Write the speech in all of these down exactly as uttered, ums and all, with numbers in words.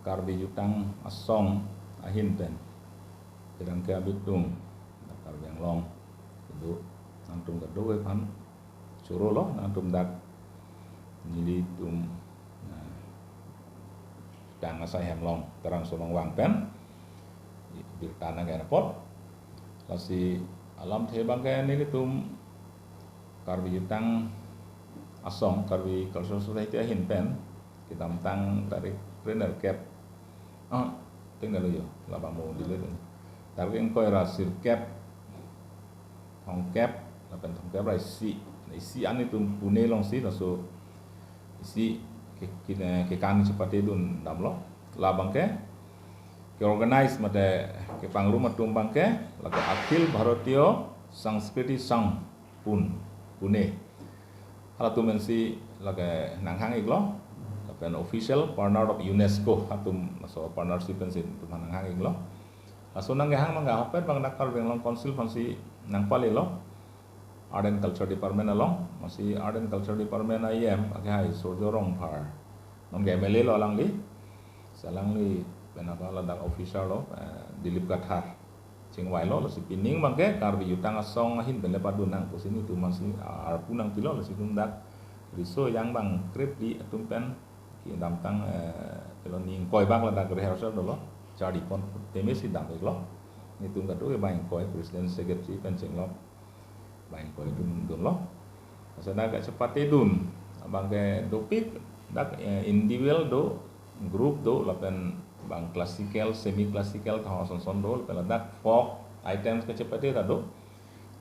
Karbi Jutang Asong ahin pen, pherangke abitung, Karbi Anglong kedo, nangtum kedo aphan choro lo, nangtum dak nelitum, eh, tang asai hem along terang sonong vang pen birta nangkena apot. Lasi alamthe abangke nelitum Karbi Jutang Asong, Karbi Cultural Society ahin pen kedamtang tarik krenerkep, ah, tengnelo jo, labang mo dile dun. Tarik ingkoi ra sirkep, thomkep, lapen thomkep ra isi, isi an nelitum Pune alongsi laso isi ke, ke, kekan chepatedun damlo. Labangke ke-organize mate kepangrum atum abangke lake Akhil Bharatiya Sanskriti Sangh, Pun, Pune. Halatum pensi lake nanghang-iklo. Lapen official partner of UNESCO atum laso partnership pensi itum nanghang-iklo. Laso nangkehang abangke ahokpet abang dak Karbi Anglong Council aphansi nangpalelo, Art and Culture Department along. Lasi Art and Culture Department a-EM akehai Surjya Rongphar, nonke M L A lo alangli. Lasi alangli pen ako ladak officer lo, eh, Dilip Kathar chingvailo. Lasi pining abangke Karbi Jutang Asong ahin pen le padun nang pusi nelitum mansi arpu nangpilo. Lasi itum dak riso ejang abang krepli atum pen kedamtang, eh, pilo ni ingkoi abang ladak rehearsal dolo, charlipon teme si dam-iklo. Nelitum kadokave bang ingkoi, president, secretary pen chenglok bang ingkoi atum dunlo. Lasi dak kachepatedun abangke dopik, dak, eh, individual do, group do, lapen bang classical, semi classical, thang asonson do, lapen ladak folk items kachepate ta do.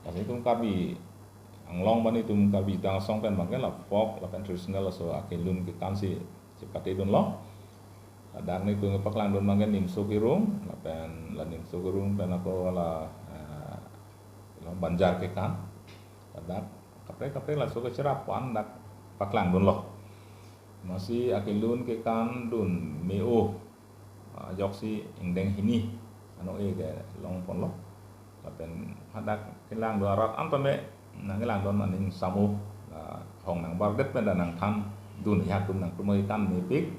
Lasi itum Karbi Anglong abang itum Karbi Jutang Asong pen abangke la folk lapen traditional laso akelun kekansi chepatedunlo. Ladak nelitum paklangdun abangke Nimso Kerung, lapen la Nimso Kerung pen ako la, eh, la Banjar kekan. Ladak kaprek kaprek laso kecherap pu-an dak paklangdunlo. Lasi akelun kekandun me-o, ah, ajoksi ingdeng hini ano-e kelongponlo. Lapen hadak kelangdun arat an tame nangkelangdun aning samo, ah, hong nangbardet pen ta nangthandun, ya atum nangtum kekan mepik,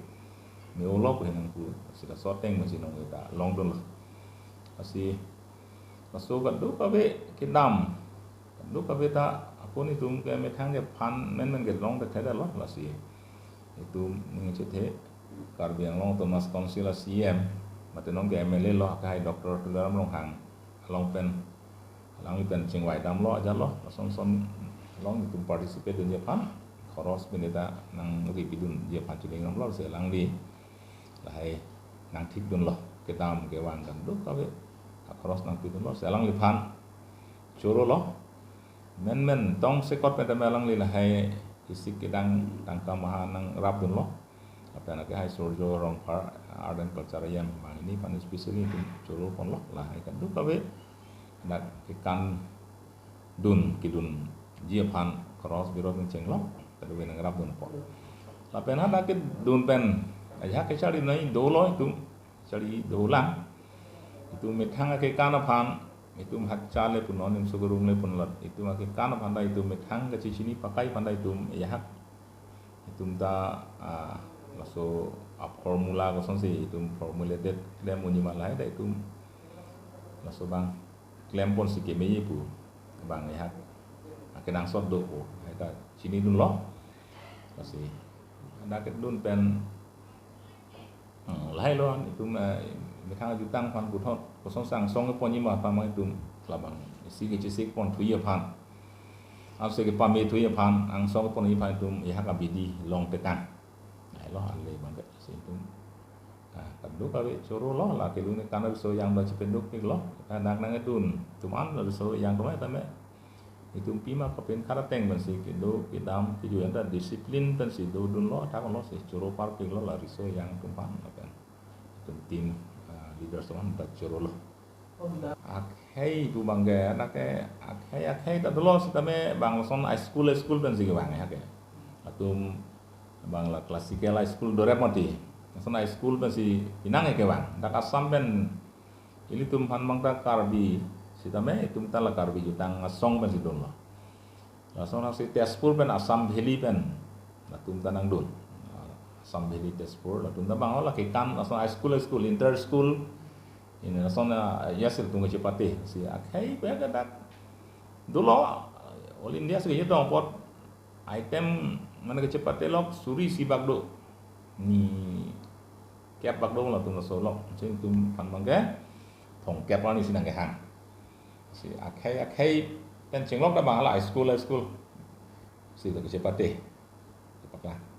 me-olo pu nangpu, lasi laso ateng masi nonke ta longdunlo. Lasi laso kadokave kedam, kadokave ta ako nelitum kemethang kephan menmen kelong ta thedetlo. Lasi itum ning chethe Karbi Anglong Autonomous Council a-CEM, mate nonke M L A lo akehai Doctor Tuliram Ronghang along pen alangli pen chingvai damlo ajatlo, lason son along itum participate dunji aphan, khoros pen ta nangri pidunji aphan chiningdamlo. Lasi alangli lahai nangthikdunlo, kedam kevang kadokave akhoros nangpidunlo. Lasi alangliphan chorolo. Menmen tongsekot pen tame alangli lahai isik kedang tangka maha nangrapdunlo. Lapen akehai Surjya Rongphar, Art and Culture a-EM, bang hini aphan specially itum choroponlo, lahai kadokave dak kekandun kedunji aphan khoros birot ning chenglok, kadokave nangrapdunpo. Lapen hadak kedun pen ajahak kecharli nai dolo itum, charli dolang. Itum methang akekan aphan, itum Hakcha le punon, Nimso Kerung le punlo, itum akekan aphan ta itum methang kachechini pakai aphan ta itum ajahak itum ta, ah, laso a-formula kosonsi itum formulated klem unji ma lahai ta itum laso abang klemponsi kemeji pu abang ajahak akenangsot do pu lahai ta chinidunlo. Lasi hadak kedun pen, hmm, lahailo an itum, eh, methang ajutang aphan puthot kosonsi angsong keponji ma aphan abang itum labang isi kechesik ponthuji aphan, ansi kepame thuji aphan, angsong keponji aphan itum ajahak abidi longtekang. Lahailo ale abangke. Lasi itum, ah, kadokave chorolo, la kelun kekan riso ejang ta chependuk-iklo. Hadak nangkedun atum an riso ejang atum an tame itum pima kapen kar ateng pensi kedo kedam kejuian ta discipline pensi dodunlo, thaklo, lasi choro parpiklo la riso ejang atum aphan, lapen itum team, ah, leaders atum an ta chorolo. Akhei pu abangke, anake akhei, akhei ta dolo sitame bang lason a-school, a-school pensi kevang hake. Atum bang la classical a-school dorep mati. Lason a-school pensi pinang kevang. Dak Assam pen ilitum aphan bang ta Karbi sitame itum ta la Karbi Jutang Asong pensi dunlo. Lason haksi Tezpur pen Assam Valley pen latum ta nangdun. Assam Valley, Tezpur, latum ta bang hala kekam, lason high school, high school, inter school, ini lason, ah, ya sil tung kachepate. Si akhei pe ke dak dolo, All India si kachetong apot item mane kachepate lok suri isi bak do. Ni kep bak do latum laso lok. Chin tum pan bang ke thong kep arni si nangkehang. Si akhei akhei pen chenglok ta bang hala high school, high school. Si ta kachepate. Paklang.